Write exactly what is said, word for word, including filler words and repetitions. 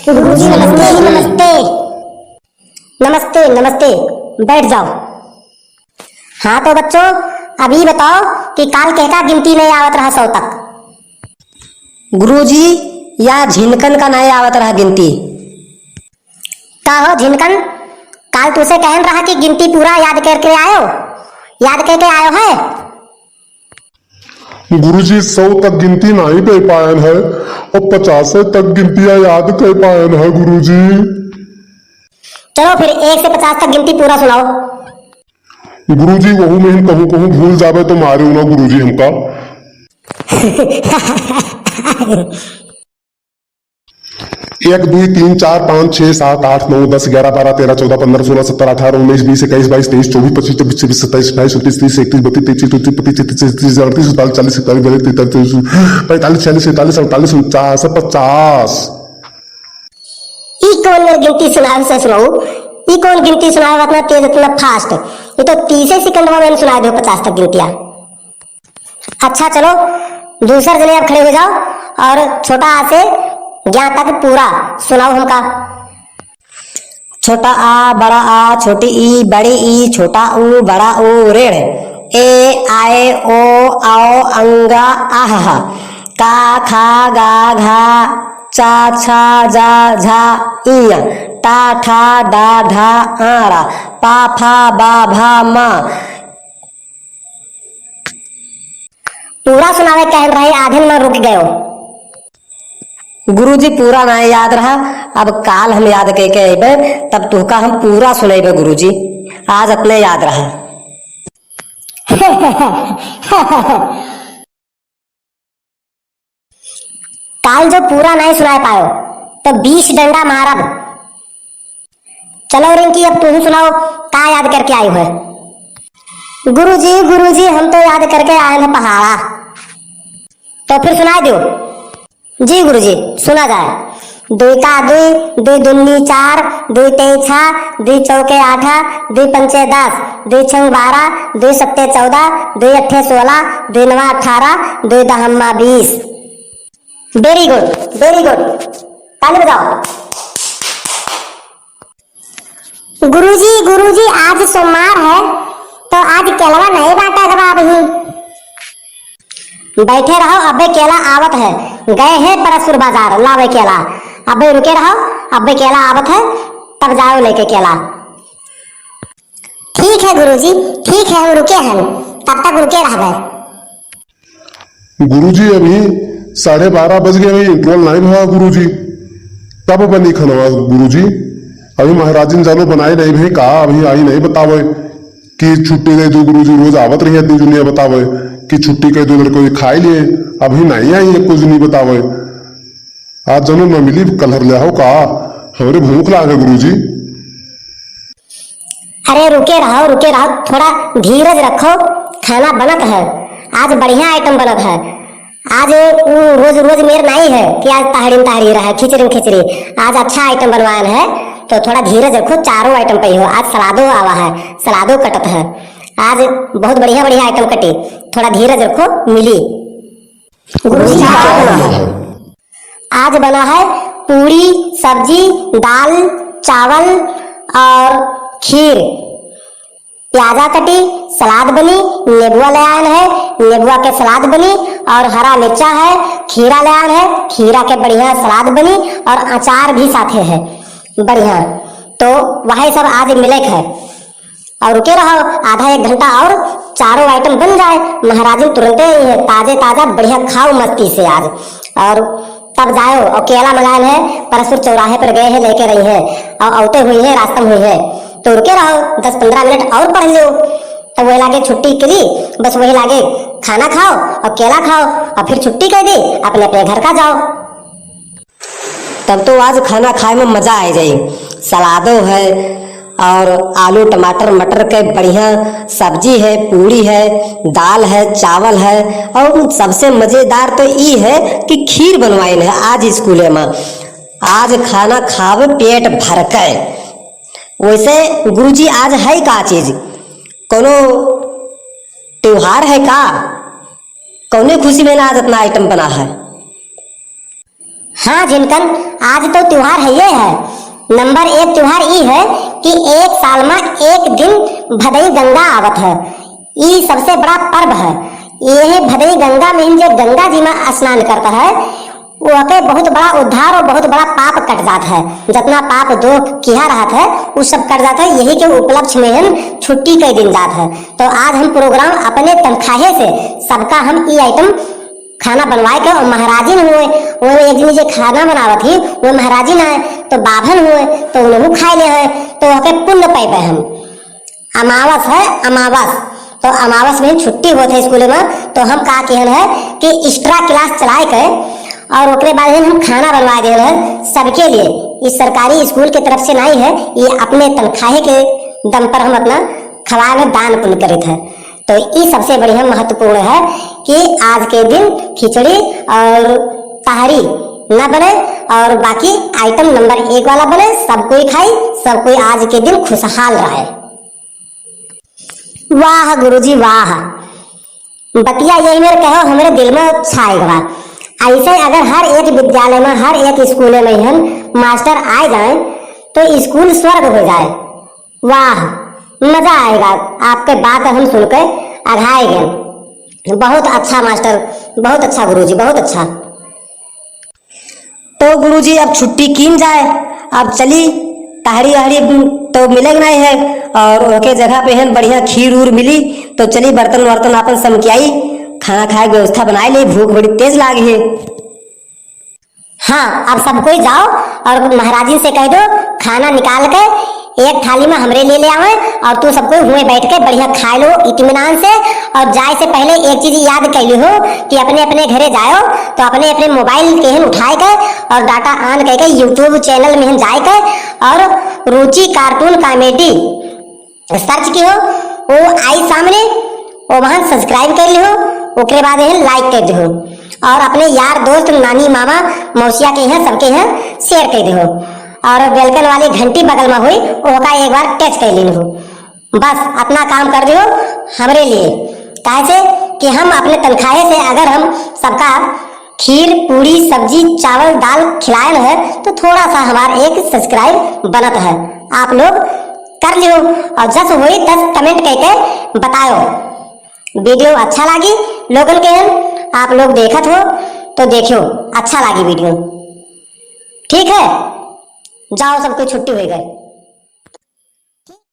गुरुजी नमस्ते। नमस्ते, नमस्ते, बैठ जाओ। हाँ तो बच्चों, अब ई बताओ कि काल केहका गिनती नहीं आवत रहा सौ तक? गुरुजी, या झिनकन का नहीं आवत रहा गिनती। का हो झिनकन, काल तुसे कहन रहा कि गिनती पूरा याद करके आयो, याद करके आयो है? गुरुजी, सौ तक गिनती नाहीं कइ पायन है और पचासे तक गिनतिया याद कइ पायन है गुरुजी। चलो फिर एक से पचास तक गिनती पूरा सुनाओ। गुरुजी, वहू में हम कहूँ कहूँ भूल जाबे तो मारे ना गुरुजी हमका। एक, दुई, तीन, चार, पाँच, छः, सात, आठ, नौ, दस, ग्यारह, बारह, तेरह, चौदह, पन्द्रह, सोलह, सत्रह, अठारह, उन्नीस, बीस, इक्कीस, बाईस, तेईस, चौबीस, पच्चीस, छब्बीस, सत्ताईस, अट्ठाईस, उनतीस, तीस, इकतीस, बत्तीस, तैंतीस, चौंतीस, पैंतालीस, छियालीस, सैंतालीस, अड़तालीस, उनचास, पचास। ई कौन मेर गिनती सुनाए से सुनाऊ? ई कौन गिनती सुनाए इतना तेज, इतना fast? ये तो तीसे सेकंड में मैंने सुनाए दो पचास तक गिनतिया। अच्छा चलो, दूसर जने अब खड़े हो जाओ और छोटा आ से ज्ञा तक पूरा सुनाओ हमका। छोटा आ, बड़ा आ, छोटी ई, बड़ी ई, छोटा ऊ, बड़ा ऊ, ऋण। ए, आए, ओ, औ, अंगा, अहः। का, खा, गा, घा, चा, छा, जा, झा, इया। टा, ठा, डा, ढा, आड़ा। पा, फा, बा, भा, मा। पूरा सुनावे कहन रहे, आधे में रुक गयो। गुरुजी, पूरा ना याद रहा, अब काल हम याद कइके अइबे, तब तुहका हम पूरा सुनइबे गुरुजी। आज अपने याद रहा। काल जो पूरा नहीं सुनाए पायो, तो बीस डंडा मारब। चलो रिंकी, अब तुम सुनाओ, का याद करके आई हो? गुरुजी, गुरुजी, हम तो याद करके आए हैं पहाड़ा। तो फिर सुनाए दो। जी गुरुजी, सुना जाए। दुई का दुई, दुई दुन्नी चार, दुई तेई छा, दुई चौके आठा, दुई पंचे दस, दुई छंग बारह, दुई सत्ते चौदह, दुई अट्ठे सोलह, दुई नवा अठारह, दुई दहम्मा बीस। Very good, very good। ताली बजाओ। गुरुजी, गुरुजी, आज सोमवार है, तो आज केलवा नहीं बांटा गवा अबही। बैठे रहो, अबे केला आवत है, गए हैं परसपुर बाजार लावे केला। अबे रुके रहो, अबे केला आवत है, तब जाओ लेके केला। ठीक है गुरुजी, ठीक है, हम रुके हैं, तब तक रुके रहबे। गुरुजी, अभी साढ़े बारह बज गए हैं, interval नहीं भवा गुरुजी, कब बनी खनवा गुरुजी? अभी महाराजिन जानो बनाए नहीं भई का, अभी आई नहीं बतावे कि छुट्टी दे दो गुरुजी, रोज आवत रही है दुई दुनिया बतावे कि छुट्टी कर दो, लड़को ये खाए लिए, अभी नहीं आई है कुछ नहीं बतावे। आज जानो न मिली, कलहर ले आओ का, हमरे भूख लागे गुरुजी। अरे रुके रहो, रुके रहो, थोड़ा धीरज रखो, खाना बनत है, आज बढ़िया item बनत है। आज उ रोज रोज मेर नाई है कि आज तहड़ीन तहड़ी रहे, खिचड़ीन खिचड़ी, आज अच्छा item बनवान है, तो थोड़ा धीरज रखो, चारों item पे हो। आज सलादो आवा है, सलादो कटत है, आज बहुत बढ़िया बढ़िया item कटी, थोड़ा धीरज रखो, मिली। गुरुजी, का बना है? आज बना है पूरी, सब्जी, दाल, चावल और खीर। प्याजा कटी, सलाद बनी, नेबुआ ले आन है, नेबुआ के सलाद बनी, और हरा मिर्चा है, खीरा ले आन है, खीरा के बढ़िया सलाद बनी, और अचार भी साथे है बढ़िया। तो वही सब आज मिले है। और रुके रहो आधा एक घंटा और, चारों item बन जाए, महाराजिन तुरंते ही है, ताजे ताजा बढ़िया खाओ मस्ती से आज। और तब जाओ और केला मंगाए है, परसपुर चौराहे पर गए हैं, लेके रही है और औते हुई है, रास्ता में हुई है, तो रुके रहो, दस पन्द्रह मिनट और पढ़ लो। तब वही लागे छुट्टी करी, बस वही लागे खाना खाओ और केला खाओ और फिर छुट्टी कर दी, अपने अपने घर का जाओ। तब तो आज खाना खाए में मजा आ जाई। सलादो है और आलू, टमाटर, मटर के बढ़िया सब्जी है, पूरी है, दाल है, चावल है और सबसे मजेदार तो ई है कि खीर बनवाइन है आज स्कूले में। आज खाना खावे पेट भर के। वैसे गुरुजी, आज है का चीज? कोनो त्योहार है का? कौने खुशी में ना आज इतना item बना है? हाँ जिनकन, आज तो त्योहार है, ये है। नंबर एक त्योहार ई है कि एक साल में एक दिन भदई गंगा आवत है। ई सबसे बड़ा पर्व है। यही भदई गंगा में जे गंगा जी में स्नान करता है, ओके बहुत बड़ा उद्धार और बहुत बड़ा पाप कट जात है। जितना पाप दोष किहा रहत है, उ सब कट जात है। यही के उपलक्ष्य में हम छुट्टी कई दिन जात है। तो आज हम प्रोग्राम अपने तनखाहे से सबका हम ई आइटम खाना बनवाए के, और महाराजिन हुए, वो एक दिन जे खाना बनावत ही, वो महाराजिन आए, तो बाभन हुए, तो उन्हों खाए ले है, तो ओके पुण्य पाइबे हम। अमावस है, अमावस। तो अमावस में छुट्टी होत है स्कूल में, तो हम का किहन है कि extra class चलाए के और ओकरे बाद हम खाना बनवा देहन है सबके लिए। ई सरकारी स्कूल के तरफ से नहीं है, ये अपने तनखाहे के दम पर हम अपना खवाए में दान पुण्य करित है। तो ई सबसे बढ़िया महत्वपूर्ण है कि आज के दिन खिचड़ी और तहरी न बने और बाकी आइटम नंबर एक वाला बने, सब कोई खाई, सब कोई आज के दिन खुशहाल रहे। वाह गुरुजी वाह, बतिया यही मेरे कहो, हमरे दिल में छाए गवा। ऐसे अगर हर एक विद्यालय में, हर एक स्कूल में हम मास्टर आए जाए तो स्कूल स्वर्ग हो जाए। वाह, मजा आएगा, आपके बात हम सुन के अघाए गए। बहुत अच्छा मास्टर, बहुत अच्छा गुरुजी, बहुत अच्छा। तो गुरुजी, अब छुट्टी कीन जाए, अब चली, तहरी अहरी तो मिले के नहीं है, और ओके जगह पे है बढ़िया खीर उर मिली, तो चली बर्तन वर्तन आपन समकियाई, खाना खाए के व्यवस्था बनाए ले, भूख बड़ी तेज लागी है। हाँ, अब सब कोई जाओ और महाराजिन से कह दो, खाना निकाल के एक थाली में हमरे लिए ले आवे और तू सब कोई हुए बैठ के बढ़िया खाए लो इत्मीनान से। और जाए से पहले एक चीज याद कर ली हो कि अपने अपने घरे जाओ तो अपने अपने मोबाइल के हन उठाए के और डाटा ऑन करके YouTube चैनल में हन जाए के और रुचि कार्टून कॉमेडी सर्च किहो, वो आई सामने, वो वहाँ सब्सक्राइब कर लिहो, ओकरे बाद यहाँ लाइक कर दिहो और अपने यार दोस्त, नानी, मामा, मौसिया के यहाँ, सबके यहाँ शेयर कर दिहो और बेलकन वाली घंटी बगल में हुई, ओका एक बार टच कर लेन हो। बस अपना काम कर दिहो हमरे लिए, काहे से कि हम अपने तनखाहे से अगर हम सबका खीर, पूड़ी, सब्जी, चावल, दाल खिलाए है तो थोड़ा सा हमार एक सब्सक्राइब बनत है। आप लोग कर लियो और जस होई तस कमेंट करके बतायो। वीडियो अच्छा लागी लोगन के हन, आप लोग देखत हो तो देखियो, अच्छा लागी वीडियो। ठीक है, जाओ सब कोई छुट्टी हो गए।